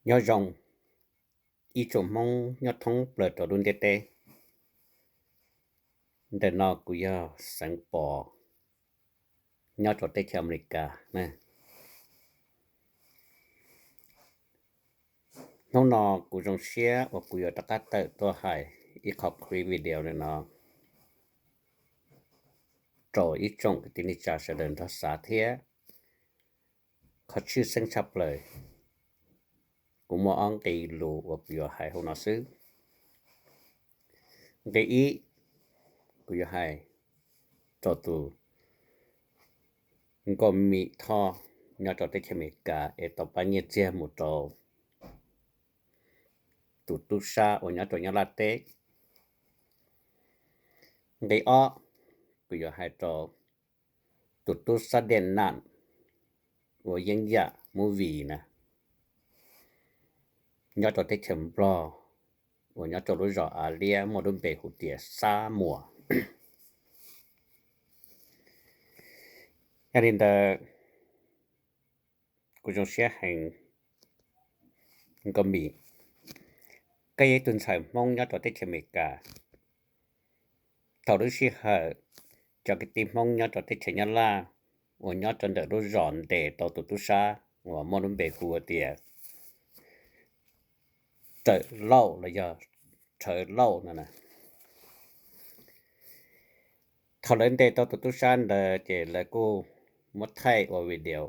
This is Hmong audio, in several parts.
Nyob zoo ib tsoom Hmoob nyob thoob plaws rau lub ntiaj teb. Ntawm no kuv yog Xeev Pov, nyob rau teb chaws Amelikas na. Hnub no kuv zoo siab uas kuv yuav rov qab tawm tuaj hais ib qho clip video no rau ib tsoom kwv tij neej tsa sawv daws nrog xav thiab. Qhov tshwj xeeb tshaj plaws, kuv muaj ob nqe lus uas kuv yuav hais hauv no xwb. Nqe ib, kuv yuav hais rau tus Nkauj Mim Thoj nyob rau teb chaws Amelikas es tau pab nyiaj txiag mus rau tus tub sab uas nyob rau Nyab Laj teb. Nqe ob, kuv yuav hais rau tus tub sab Dej Nam uas yeeb yam movie na, nyob rau teb chaws Nplog, uas nyob rau lub zos Av Liab muaj lub npe hu tias Xab Muas. Yog li ntawd, kuv zoo siab heev, Nkauj Mim, koj yog ib tug ntxhais Hmoob nyob rau teb chaws Amelikas. Thaum lub sij hawm cov kwv tij Hmoob nyob rau teb chaws Nyab Laj uas nyob rau ntawm lub zos ntes tau tus tub sab uas muaj lub npe hu tias Rawm Lauj los yog Rhawv Lauj no na, thaum lawv ntes tau tus tub sab ntawd ces lawv kuj muab thaij ua video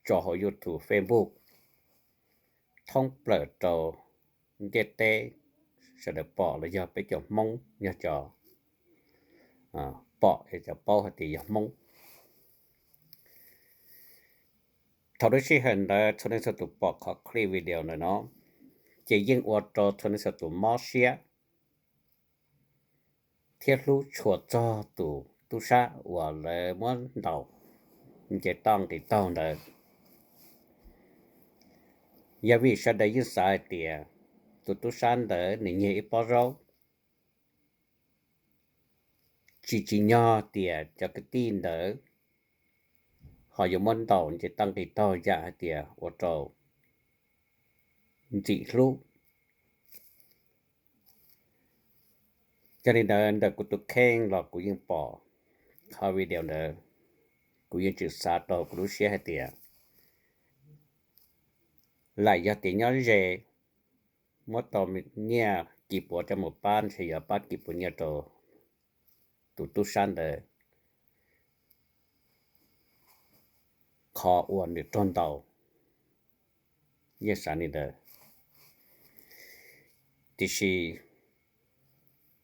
tso hauv YouTube, Facebook, thoob plaws rau ntiaj teb sawv daws pom los yog peb cov Hmoob yog cov pom es cov paub hais tias yog Hmoob. Thaum lub sij hawm ntawd txhua leej txhua tus pom qhov clip video ntawm no, ces yeej ua rau txhua leej txhua tus mob siab thiab hlub tshua txog tus tub sab uas lawv muab ntaus nce toj nqis taug ntawd. Yog vim sawv daws yeej xav hais tias tus tub sab ntawd nws nyiag ib pob zaub, tsis tsim nyog tias cov kwv tij ntawd ho yuav muab ntaus nce toj nqis taug yam hais tias ua rau ntxim hlub. Yog li ntawd ntawm kuv tus kheej los kuv yeej pom qhov video ntawd, kuv yeej tseem xav rau kuv lub siab hais tias lam yog tias nyob ze muab tau nyiaj kis puav coj mus pab ntshe yuav pab kis puav nyiaj rau tus tub sab ntawd qhov uas nws raug ntaus, yeej xav li ntawd. Tiam sis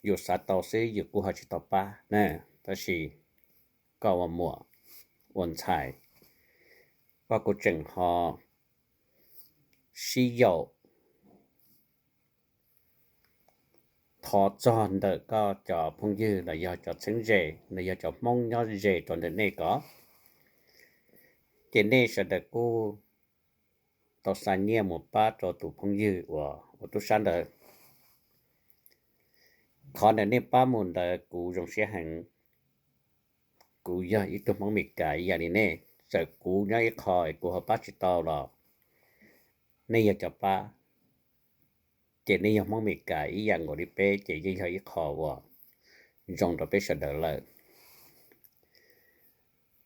yus xav tau xwb yus kuj ho tsis tau pab na. Tab sis koj ua muam ua ntxhais, koj kuj tseem ho sib yaum thov txog ntawm koj cov phooj ywg los yog cov txheeb ze los yog cov Hmoob nyob ze rau ntawm nej ko, ces nej sawv daws kuj tau xa nyiaj mus pab rau tus phooj ywg uas ua tub sab ntawd. Qhov ntawm nej pab mus ntawd kuv zoo siab heev. Kuv yog ib tug Hmoob Meskas ib yam li nej, txawm kuv nyob ib qho es kuv ho pab tsis tau los nej yog cov pab, ces nej yog Hmoob Meskas ib yam nkaus li peb ces yeej yog ib qho uas zoo rau peb sawv daws lawm.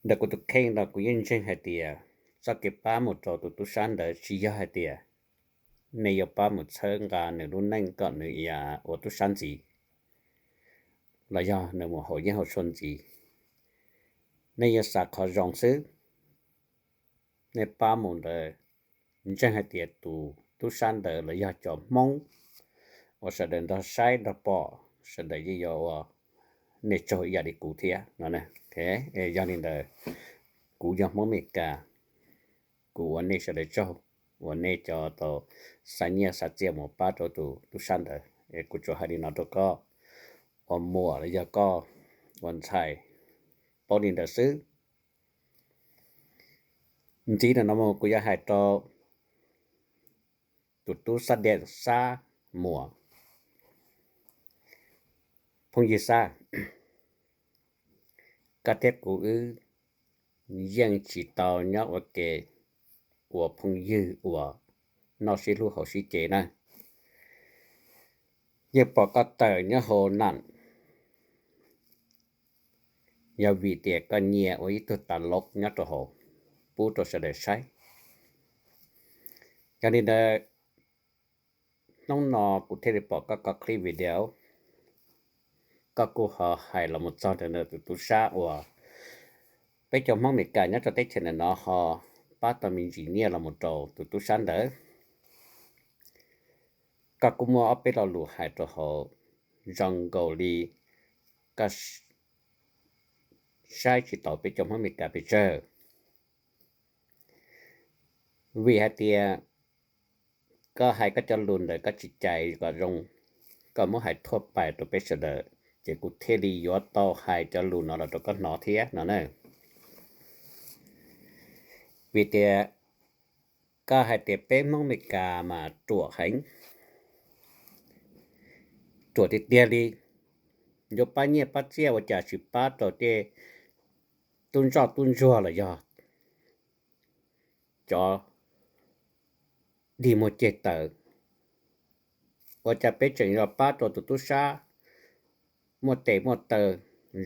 Ntawm kuv tus kheej no kuv yeej ntseeg hais tias txoj kev pab mus rau tus tub sab ntawd tsis yog hais tias nej yuav pab mus txhawb nqa nws lub neej kom nws ua tub sab ntxiv los yog nws mus haus yeeb haus tshuaj ntxiv. Nej yuav xav qhov zoo xwb. Nej pab mus ntawd, ntseeg hais tias tus tub sab ntawd los yog cov Hmoob uas sawv daws nrog saib nrog pom, sawv daws yeej yuav ua nej tsaug ib yam li kuv thiab no. Yog li ntawd, kuv yog Hmoob Meskas, kuv ua nej sawv daws tsaug uas nej cov tau xa nyiaj xa txiaj mus pab rau tus tub sab ntawd. Kuv tsuas hais li no rau koj ua muam los yog koj ua ntxhais paub li ntawd xwb. Ntxiv no mus kuv yuav hais rau tus tub Xab Dej Xab Muas. Phooj ywg Xab, koj thiab kuv wb yeej tsis tau nyob ua ke ua phooj ywg uas noj sib hlub haus sib cev na. Yeej pom koj tawm nyob hauv nam, yog vim tias koj nyiam ua ib tug tas lov nyob rau hauv, pub rau sawv daws saib. Yog li ntawd, hnub no kuv thiaj li pom koj cov clip video, koj kuj ho hais los mus txog ntawm tus tub sab uas peb cov Hmoob Amelikas nyob rau teb chaws ntawm no ho pab tau me ntsis nyiaj los mus rau tus tub sab ntawd. Koj kuj muaj ob peb lo lus hais rau hauv zoo nkaus li koj saib tsis taus peb cov Hmoob Amelikas pes tsawg. Vim hais tias koj hais koj cov lus ntawd koj tsis cais kom zoo, koj muab hais thuaj pais rau peb sawv daws, ces kuv thiaj li yuav tau hais cov lus no los rau koj hnov thiab no na. Vim tias koj hais tias peb Hmoob Amelikas mas ruam heev, ruam tiag tiag li, yuav pab nyiaj pab txiaj ua cas tsis pab rau tej tub ntsoj tub ntsuag los yog cov dig muag ceg taws, ua cas peb tseem yuav pab rau tus tub sab muaj tes muaj taw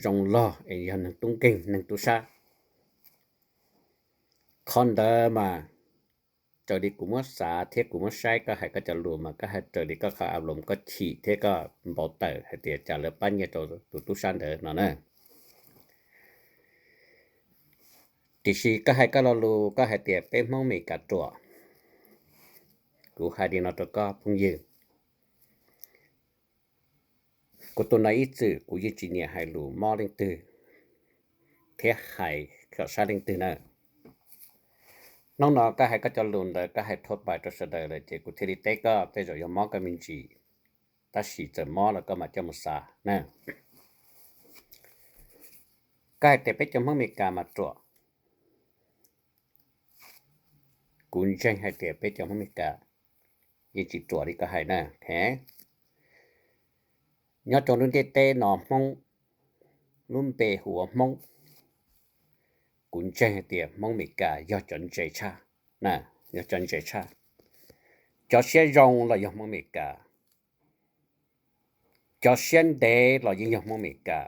zoo log es yog neeg tub nkeeg neeg tub sab. Qhov ntawd mas raws li kuv muab xav thiab kuv muab saib koj hais koj cov lus mas koj hais raws li koj qhov a loos koj chim thiab koj npau taws hais tias cas lawv pab nyiaj rau tus tub sab ntawd no na. Tiam sis koj hais koj lo lus koj hais tias peb Hmoob Amelikas ruam, kuv hais li no rau koj phooj ywg, kuv tus no ib txwm kuv yeej tsis nyiam hais lus mob leej twg thiab hais kom sab leej twg na. Hnub no koj hais koj cov lus ntawd koj hais thuaj pais rau sawv daws lawm ces kuv thiaj li teb koj, tej zaum yog mob koj me ntsis, tab sis txawm mob los koj mam coj mus xav na. Koj hais tias peb cov Hmoob Amelikas mas ruam, kuv ntseeg hais tias peb cov Hmoob Amelikas yeej tsis ruam li koj hais na. Nyob rau lub ntiaj teb no Hmoob, lub npe hu ua Hmoob, kuv ntseeg hais tias Hmoob Amelikas yog cov ntse tshaj, yog cov ntse tshaj. Cov siab zoo los yog Hmoob Amelikas, cov siab ntev los yeej yog Hmoob Amelikas,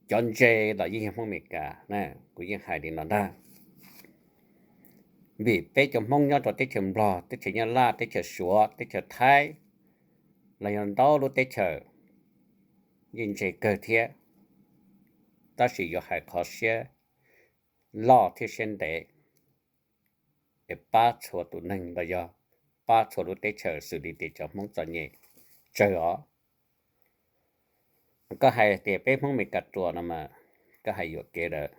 cov ntse los yeej yog Hmoob Amelikas, kuv yeej hais li no ntag. Vim peb cov Hmoob nyob rau teb chaws Nplog, teb chaws Nyab Laj, teb chaws Suav, teb chaws Thaib, los yog ntau lub teb chaws yeej ntse kawg thiab, tab sis yuav hais qhov siab loj thiab siab ntev es pab txhua tus neeg los yog pab txhua lub teb chaws xws li tias cov Hmoob txom nyem tsawg os. Koj hais tias peb Hmoob Amelikas ruam no mas koj hais yuam kev lawm.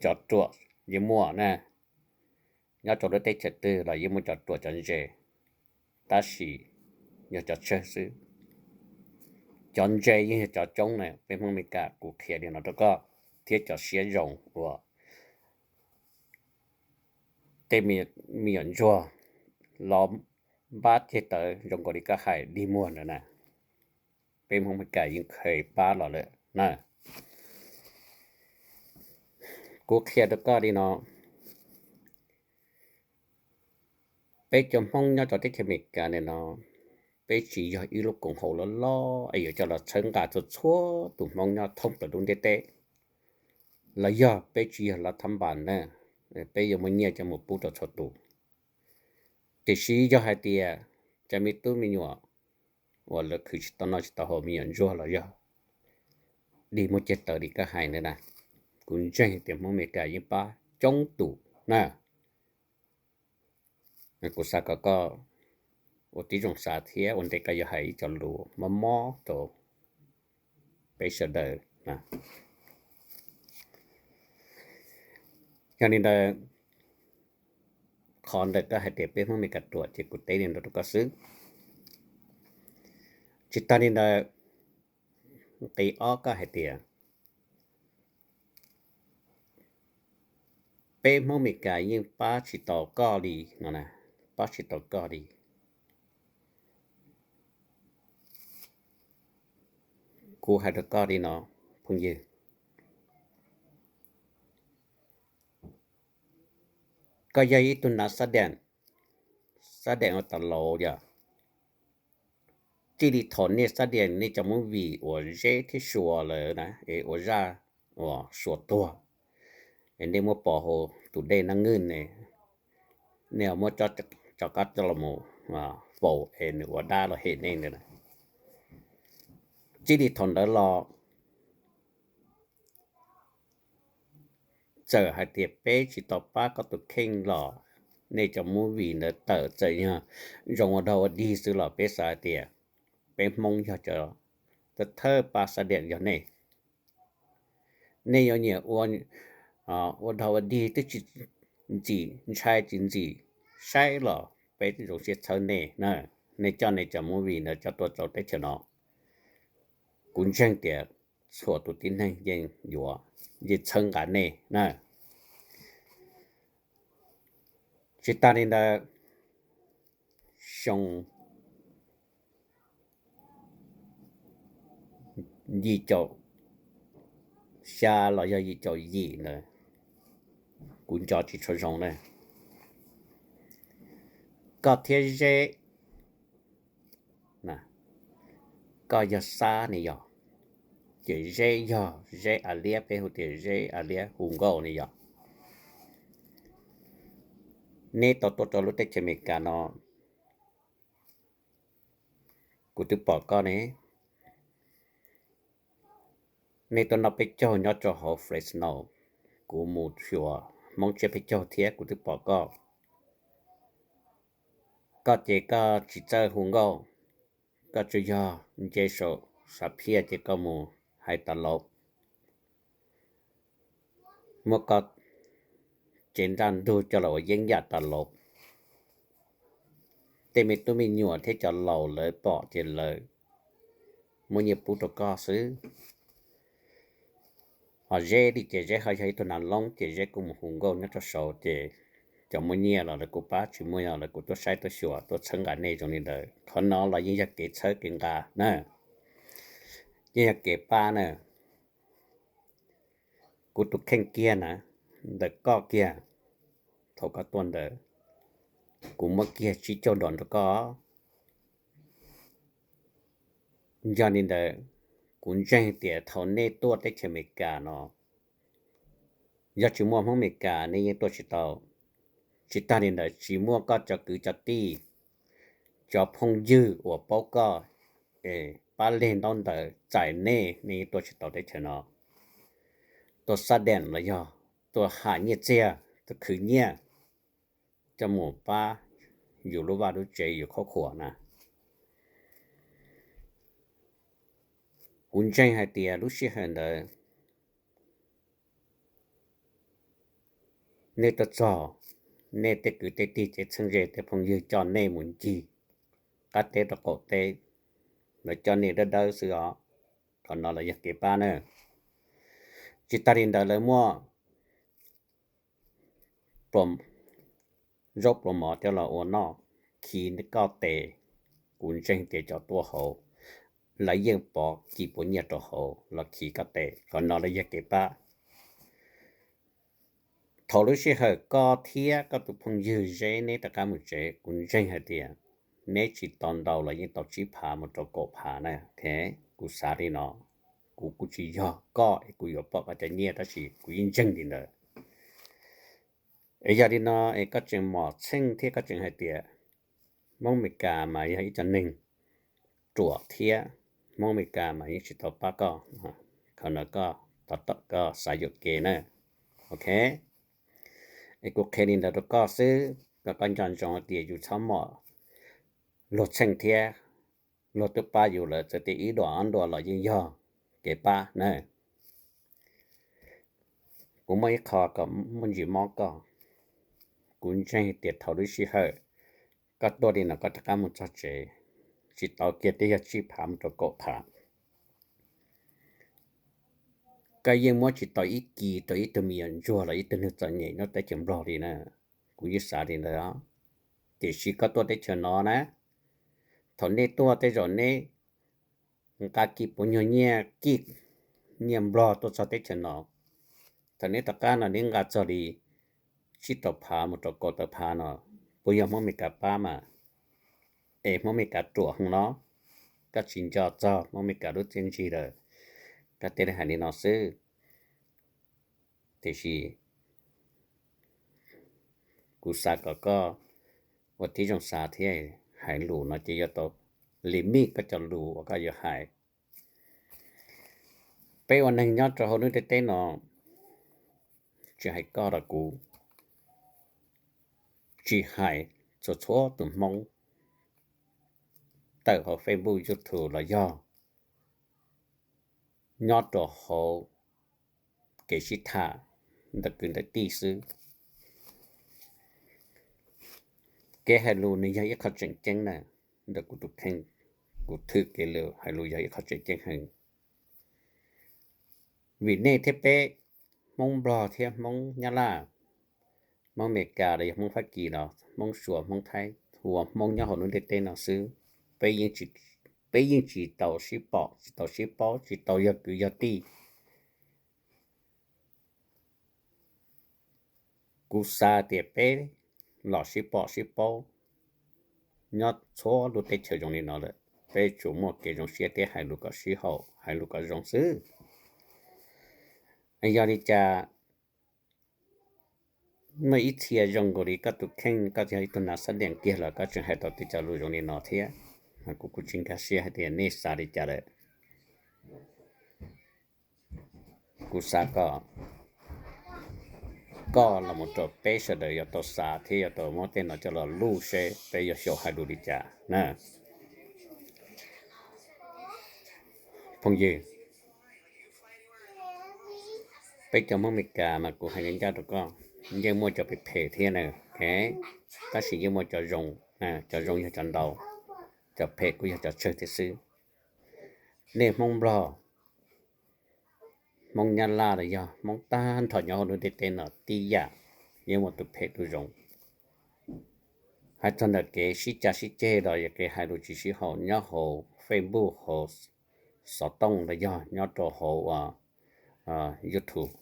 Cov ruam yeej muaj na, nyob rau lub teb chaws twg los yeej muaj cov ruam cov ntse, tab sis yog cov tsawg xwb. Cov ntse yeej yog cov coob na, peb Hmoob Amelikas kuv qhia li no rau koj, thiab cov siab zoo uas tej me nyuam ntsuag los npab ceg tawv zoo nkaus li koj hais dig muag ntawd na, peb Hmoob Amelikas yeej kheev pab los lawm na. Kuv qhia rau koj li no, peb cov Hmoob nyob rau teb chaws Amelikas ntawm no, peb tsis yog ib lub koom haum loj loj es yuav coj los txhawb nqa txhua txhua tus Hmoob nyob thoob plaws lub ntiaj teb, los yog peb tsis yog lav thab npas na, peb yuav muaj nyiaj coj mus pub rau txhua tus. Tiam sis yog hais tias cov me tub me nyuam uas lawv khwv tsis tau noj tsis tau haus, me nyuam ntsuag los yog dig muag ceg tawv li koj hais ntawd na, kuv ntseeg tias Hmoob Amelikas yeej pab coob tus na. Kuv xav kom koj ua tib zoo xav thiab ua ntej koj yuav hais ib co lus mob mob rau peb sawv daws. Yog li ntawd, qhov ntawm koj hais tias peb Hmoob Amelikas ruam ces kuv teb li ntawd rau koj xwb. Tsis tag li ntawd, nqe ob koj hais tias peb Hmoob Amelikas yeej pab tsis tau koj li no na, pab tsis tau koj li. Kuv hais rau koj li no, phooj ywg, koj yog ib tug nav xab dees, xab dees ua tas laus yom. Txij li thaum nej xab dees nej cov movie uas Zeb thiab Suav lawm na, es ua zaj uas Suav tuag, es nej muab pov hauv tus dej Naj Ngwj ne, nej muab cov, cov qab coj los faus es nws ua dab los hem nej ntawd na. Txij li thaum ntawd los txawm hais tias peb tsis tau pab koj tus kheej los nej cov movie ntawd tawm txawm yog zoo ua dog ua dig xwb los peb xav hais tias peb Hmoob yog cov thawj pab xab dees yog nej. Nej yuav nyiam ua, ua dog ua dig twb tsis ntxim ntshai tsis ntxim saib los peb zoo siab txhawb nej na. Nej coj nej cov movie ntawd coj tuaj rau teb chaws no, kuv ntseeg tias txhua tus tib neeg yeej yuav, yeej txhawb nqa nej na. Tsis tas li ntawd, xyoo yim caum xya los yog yim caum yim ntawd, kuv nco tsis tshua zoo na, koj thiab Zeb, koj yog Xab ne yog, ces Zeb yog Zeb A Liab, peb hu tias Zeb A Liab hu nkauj ne yog. Neb tau tuaj rau lub teb chaws Amelikas no, kuv twb pom koj ne. Nej tuaj noj peb caug nyob rau hauv Fresno, kuv mus xyuas Hmoob tsiab peb caug thiab kuv twb pom koj. Koj ces koj tsis txawj hu nkauj, koj tsuas yog nce saum sav phiaj ces koj mus hais tas laus, muab koj tsev nraj ntug coj los ua yeeb yam tas laus. Tej me tub me nyuam thiab cov laus lawv pom ces lawv muab nyiaj pub rau koj xwb. Ho Zeb li ces Zeb ho yog ib tug nav loob ces Zeb kuj mus hu nkauj nyob rau saud ces cov muaj nyiaj los lawv kuj pab, tsis muaj los lawv kuj tuaj saib tuaj xyuas tuaj txhawb nqa nej zoo li ntawd. Qhov no los yeej yog kev txhawb kev nqa na, yeej yog kev pab na. Kuv tus kheej kiag na, ntawm koj kiag, thaum koj tuaj ntawd, kuv muab kiag tsib caug dollar rau koj. Yog li ntawd, kuv ntseeg tias thaum nej tuaj teb chaws Amelikas no, yog tsis muaj Hmoob Amelikas nej yeej tuaj tsis tau. Tsis tas li ntawd, tsis muaj koj cov kwv cov tij, cov phooj ywg uas paub koj es pab leg ntaub ntawv txais nej, nej yeej tuaj tsis tau teb chaws no. Tuaj xab dees los yog tuaj ham nyiaj txiag, tuaj khwv nyiaj coj mus pab yus lub vaj lub tsev yus khuab khuam na. Kuv ntseeg hais tias lub sij hawm ntawd nej tuaj txog, nej tej kwv tej tij cev txheeb ze tej phooj ywg coj nej mus ncig qab teb rau qaum teb, lawv coj nej dawb dawb xwb os. Qhov no los yog kev pab na. Tsis tas li ntawd lawv muaj zaub pluas mov coj los ua noj, khi koj tes, kuv ntseeg tias cov tuaj hauv lawv yeej pov kis puas nyiaj rau hauv los khi koj tes. Qhov no los yog kev pab. Thaum lub sij hawm koj thiab koj tus phooj ywg Zeb neb rov qab mus tsev, kuv ntseeg hais tias neb tsis tau ntau los yeej tau tsib phav mus rau kaum phav na. Kuv xav li no, kuv kuj tsis yog koj es kuv yuav pom koj cov nyiaj tab sis kuv yeej ntseeg li ntawd. Es yog li no es koj tseem mom txheej thiab koj tseem hais tias Hmoob Amelikas mas yog ib co neeg ruam thiab Hmoob Amelikas mas yeej tsis tau pab koj. Qhov no koj tos tom koj xav yuam kev na. Ok, es kuv qhia li ntawd rau koj xwb kom koj nco ntsoov tias yus txhob mom luag txheej thiab. Luag twb pab yus lawm, txawm tias ib duas ob duas los yeej yog kev pab na. Kuv muaj ib qho kom muaj ntsis mob koj. Kuv ntseeg tias thaum lub sij hawm koj tuaj li no koj rov qab mus txog tsev, tsis tau kiag twb yog tsib phav mus rau kaum phav. Koj yeej muab tsis tau ib kis rau ib tug me nyuam ntsuag los ib tug neeg txom nyem nyob teb chaws Nplog li na. Kuv yeej xav li ntawd. Tiam sis koj tuaj teb chaws no na, thaum nej tuaj tej zaum neb nqa kis puas nyuag nyiaj kij, nyiaj Nplog tuaj txog teb chaws no, thaum neb rov qab no neb nqa txog li tsib rau phav mus rau kaum tawm phav no, puas yog Hmoob Amelikas pab mas? es Hmoob Amelikas ruam heev no, koj tsis nco txog Hmoob Amelikas lub txiaj ntsig lawm, koj thiaj li hais li no xwb. Tiam sis kuv xav kom koj ua tib zoo xav thiab, hais lus no ces yuav tau limit koj cov lus uas koj yuav hais. Peb ua neeg nyob rau hauv lub ntiaj teb no, tsis hais koj los kuv, tsis hais txhua txhua tus Hmoob tawm hauv Facebook, YouTube los yog nyob rau hauv kev sib tham ntawm kwv ntawm tij xwb. Kev hais lus nws yog ib qho tseem ceeb na, ntawm kuv tus kheej, kuv thwm kev lus hais lus yog ib qho tseem ceeb heev. Vim nej thiab peb, Hmoob Nplog thiab Hmoob Nyab Laj, Hmoob Amelikas los yog Hmoob Fab Kis los Hmoob Suav Hmoob Thaib, uas Hmoob nyob hauv lub ntiaj teb no xwb, peb yeej tsis tau sib pom, tsis tau sib paub, tsis tau yog kwv yog tij. Kuv xav tias peb los sib pom sib paub nyob txhua lub teb chaws zoo li no lawm, peb tsuas muaj kev zoo siab thiab hais lus kom sib haum, hais lus kom zoo xwb. Yog li cas muaj ib txhia zoo nkaus li koj tus kheej, koj yog ib tug nas xab diam kiag los koj tseem hais tau tej cov lus zoo li no thiab. Kuv kuj tsis nkag siab hais tias nej xav li cas lawm. Kuv xav kom koj los mus rau peb sawv daws yuav tau xav thiab yuav tau muab tej no coj los luj seb peb yuav xyaum hais lus li cas na. Phooj ywg, peb cov Hmoob Amelikas mas kuv hais ncaj ncaj rau koj, yeej muaj cov phem phem thiab na, tab sis yeej muaj cov zoo, cov zoo yog cov ntau, cov phem kuj yog cov tsawg thiab xwb. Nej Hmoob Nplog, Hmoob Nyab Laj los yog Hmoob tag nrho nyob hauv lub ntiaj teb no tib yam, yeej muaj tus phem tus zoo. Hais txog ntawm kev sib cav sib ceg los yog kev hais lus tsis sib haum nyob hauv Facebook, hauv xov tooj los yog nyob rau hauv YouTube,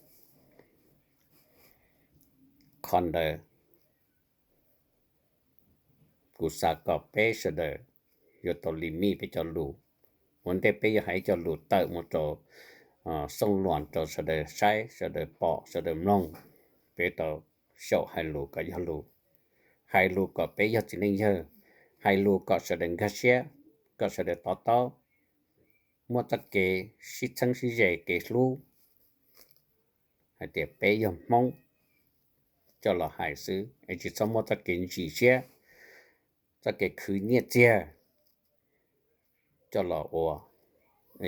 qhov ntawd kuv xav kom peb sawv daws yuav tau limit peb cov lus. Ua ntej peb yuav hais ib co lus tawm mus rau xooj luam rau sawv daws saib, sawv daws pom, sawv daws mloog, peb tau xyaum hais lus kom yog lus, hais lus kom peb yog txiv neej yawg, hais lus kom sawv daws nkag siab, kom sawv daws to taub, muaj txoj kev sib txheeb sib ze, kev hlub, hais tias peb yog Hmoob coj los hais xwb, es tsis txhob muaj txoj kev ntsim siab, txoj kev khwv nyiaj txiag coj los ua,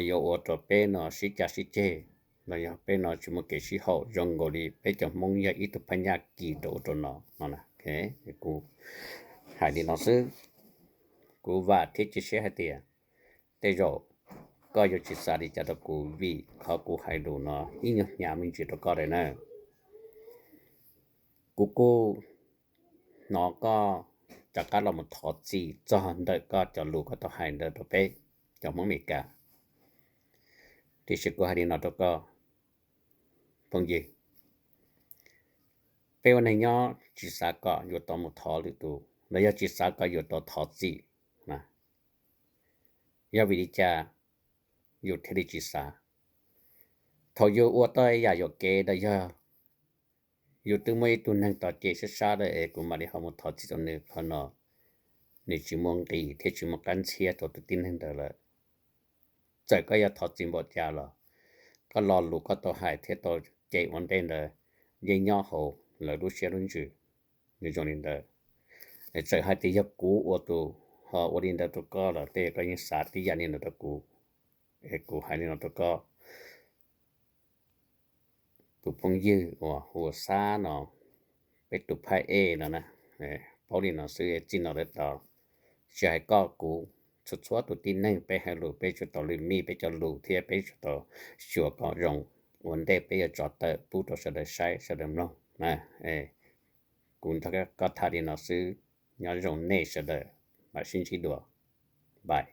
yuav ua rau peb no sib cav sib ceg, los yog peb no tsis muaj kev sib haum zoo nkaus li peb cov Hmoob yog ib tug phab nyaj kis rau ub rau no no. Kuv hais li no xwb, kuv vam thiab cia siab hais tias tej zaum koj yuav tsis xav li cas rau kuv, vim qhov kuv hais lus no ib nyuag hnyav me ntsis rau koj lawm na. Kuv kuj hnov koj rov qab los mus thov txim txog ntawm koj cov lus koj tau hais ntawd rau peb cov Hmoob Amelikas. Tiam sis kuv hais li no rau koj, phooj ywg, peb ua neeg nyob tsis xav kom yuav tau mus thov lwm tus los yog tsis xav kom yuav tau thov txim. Yog vim li cas yus thiaj li tsis xav? Thaum yus ua tau yam yuam kev los yog yus twb muaj ib tug neeg tau cem sab sab lawm es kuv mam li ho mus thov txim rau nws, qhov no nws tsis muaj nqis thiab tsis muaj qab ntxhiab rau tus tib neeg ntawd lawm. Txawm koj yuav thov txim npaum cas los koj lo lus koj tau hais thiab tau cem ua ntej ntawd yeej nyob hauv lawv lub siab lub ntsws. Nws zoo li ntawd, txawm hais tias yog kuv ua tus ho ua li ntawd rau koj los tej koj yeej xav tib yam li ntawd rau kuv. Es kuv hais li no rau koj, tus phooj ywg uas hu ua Xab no, peb tus phaj ej no na, paub li no xwb, txij no lawm tod tsis hais koj kuv, txhua txhua tus tib neeg peb hais lus peb tsum tau limit peb cov lus thiab peb tsum tau xyuas kom zoo ua ntej peb yuav tso tawm pub rau sawv daws saib sawv daws mloog na. Kuv nrog koj tham li no xwb, nyob zoo nej sawv daws, mam sib ntsib dua, bye.